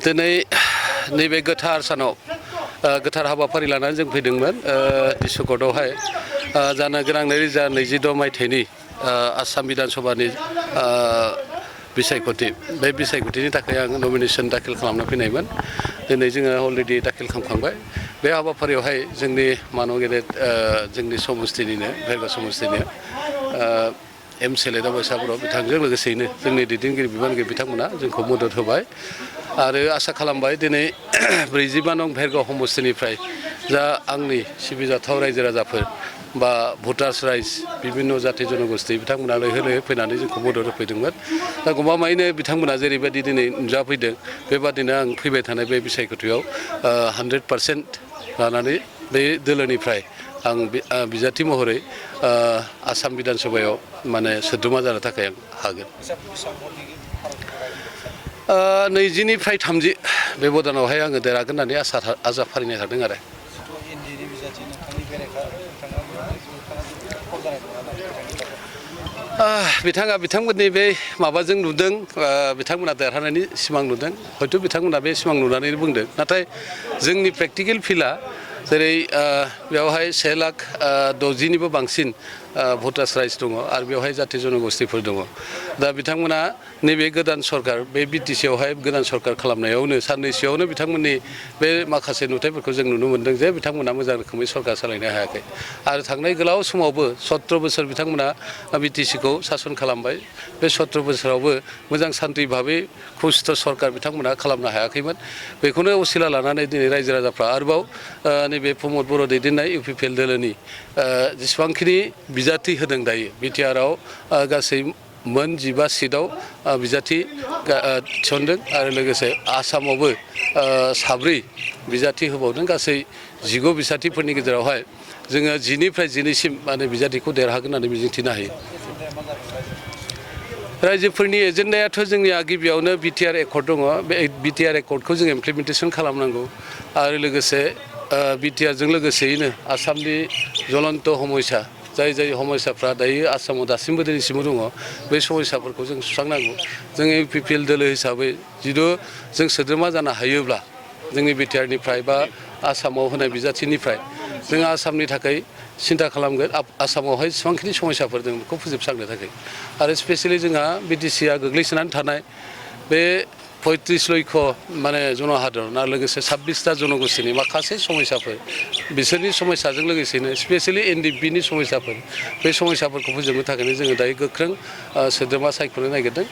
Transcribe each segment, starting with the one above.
दिनै नैबे गोथार सानाव गोथार हाबाफारि लानानै जों फैदोंमोन दिसुकटआवहाय जानो गोनां 2022 मायथाइनि आसाम बिधान सभानि बिसायख'थि बे बिसायख'थिनि थाखाय आं नमिनेसन दाखिल खालामनो फैनायमोन दिनै जोङो अलरेडि दाखिल खालामखांबाय बे हाबाफारियावहाय जोंनि मानव गेदेर जोंनि समस्तिनिनो भेरगा समस्तिनि MCLA दावबायसा बर' बिथांजों लोगोसेयैनो जोंनि दैदेनगिरि बिबानगिरि बिथांमोना जोंखौ मदद होबाय आरो आसा खालामबाय दिनै 45 नं भेरगाव समस्तिनिफ्राय जा आंनि सिबिजाथाव रायजो राजाफोर बा भटार्स राइज बिभिन्न जाथि जनगोष्ठी बिथांमोना लैहोर लैहोर फैनानै जोंखौ मदद होफैदोंमोन दा गमामायैनो बिथांमोना जेरैबायदि दिनै नुजाफैदों बेबादिनो आं फैबाय थानाय बे बिसायख'थियाव 100% लानानै बे दोलोनिफ्राय आं बिजाथि महरै आसाम बिधान सभायाव माने सोद्रोमा जानो थाखाय आं हागोन 20निफ्राय 30 बे बदानावहाय आङो देरहागोन होननानै आसा फारिनाय थादों आरो बिथांमोननि बे माबाजों नुदों बिथांमोना देरहानायनि सिमां नुदों हयथ' बिथांमोना बे सिमां नुनानै बुंदों नाथाय जोंनि प्रेक्टिकेल फिल्डआ जेरै बेवहाय 1,60,000निबो बांसिन भटार्स राइज दङ आरो बेवहाय जाथि जनगोष्ठीफोर दङ दा बिथांमोना नैबे गोदान सरकार बे BTCआवहाय गोदान सरकार खालामनायावनो साननैसोआवनो बिथांमोननि बे माखासे नुथायफोरखौ जों नुनो मोन्दों जे बिथांमोना मोजां रोखोमै सरकार सालायनो हायाखै आरो थांनाय गोलाव समावबो 17 बोसोर बिथांमोना BTCखौ सासन खालामबाय बे 17 बोसोरावबो मोजां सान्थि भाबै खौस्थ' सरकार बिथांमोना खालामनो हायाखैमोन बेखौनो असिला लानानै दिनै रायजो राजाफ्रा आरोबाव नैबे प्रमद बर' दैदेननाय UPPL दोलोनि जेसेबांखिनि बिजाथि होदों दायो BTRआव गासै मोन 15 सिटआव बिजाथि थिसनदों आरो लोगोसे आसामावबो 7 बिजाथि होबावदों गासै 15 बिजाथिफोरनि गेजेरावहाय जोङो 10निफ्राय 12सिम माने बिजाथिखौ देरहागोन होननानै मिजिंथिनो हायो रायजोफोरनि एजेन्डायाथ' जोंनिया गिबियावनो BTR एकर्ड दङ बे BTR एकर्डखौ जों इमप्लिमेन्टेसन खालामनांगौ आरो लोगोसे BTRजों लोगोसेयैनो आसामनि ज्वलन्त समस्या जाय समस्याफ्रा दायो आसामाव दासिमबो दिनैसिमबो दङ बे समस्याफोरखौ जों सुस्रांनांगौ जों UPPL दोलो हिसाबै जुदि जों सोद्रोमा जानो हायोब्ला जोंनि BTRनिफ्राय बा आसामाव होनाय बिजाथिनिफ्राय जों आसामनि थाखाय सिन्था खालामगोन आसामावहाय जेसेबांखिनि समस्याफोर दं बेखौ फोजोबस्रांनो थाखाय आरो स्पेसियेलि जोंहा BTCआ गोग्लैसोनानै थानाय बे 35 लक्ष माने जनहादरन आरो लोगोसे 26टा जनगोष्ठीनि माखासे समस्याफोर बिसोरनि समस्याजों लोगोसेनो स्पेसियेलि NDPनि समस्याफोर बे समस्याफोरखौ फोजोबनो थाखायनो जोङो दायो गोख्रों सोद्रोमा सायख'नो नागिरदों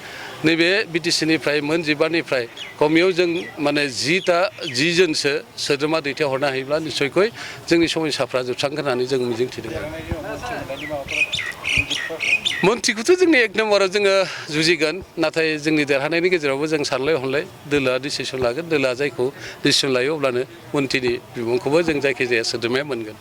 नैबे BTCनिफ्राय मोन 15निफ्राय खमैयाव जों माने 10 जनसो सोद्रोमा दैथायहरनो हायोब्ला निस्सयকৈ जोंनि समस्याफ्रा जोबस्रांगोन होननानै जों मिजिंथिदों मन्थ्रिखौथ' जोंनि 1 नम्बराव जोङो जुजिगोन नाथाय जोंनि देरहानायनि गेजेरावबो जों सानलाय हलाय दोलोआ डिसिसन लागोन दोलोआ जायखौ डिसिसन लायो अब्लानो मन्थ्रिनि बिमुंखौबो जों जायखिजाया सोद्रोमाया मोनगोन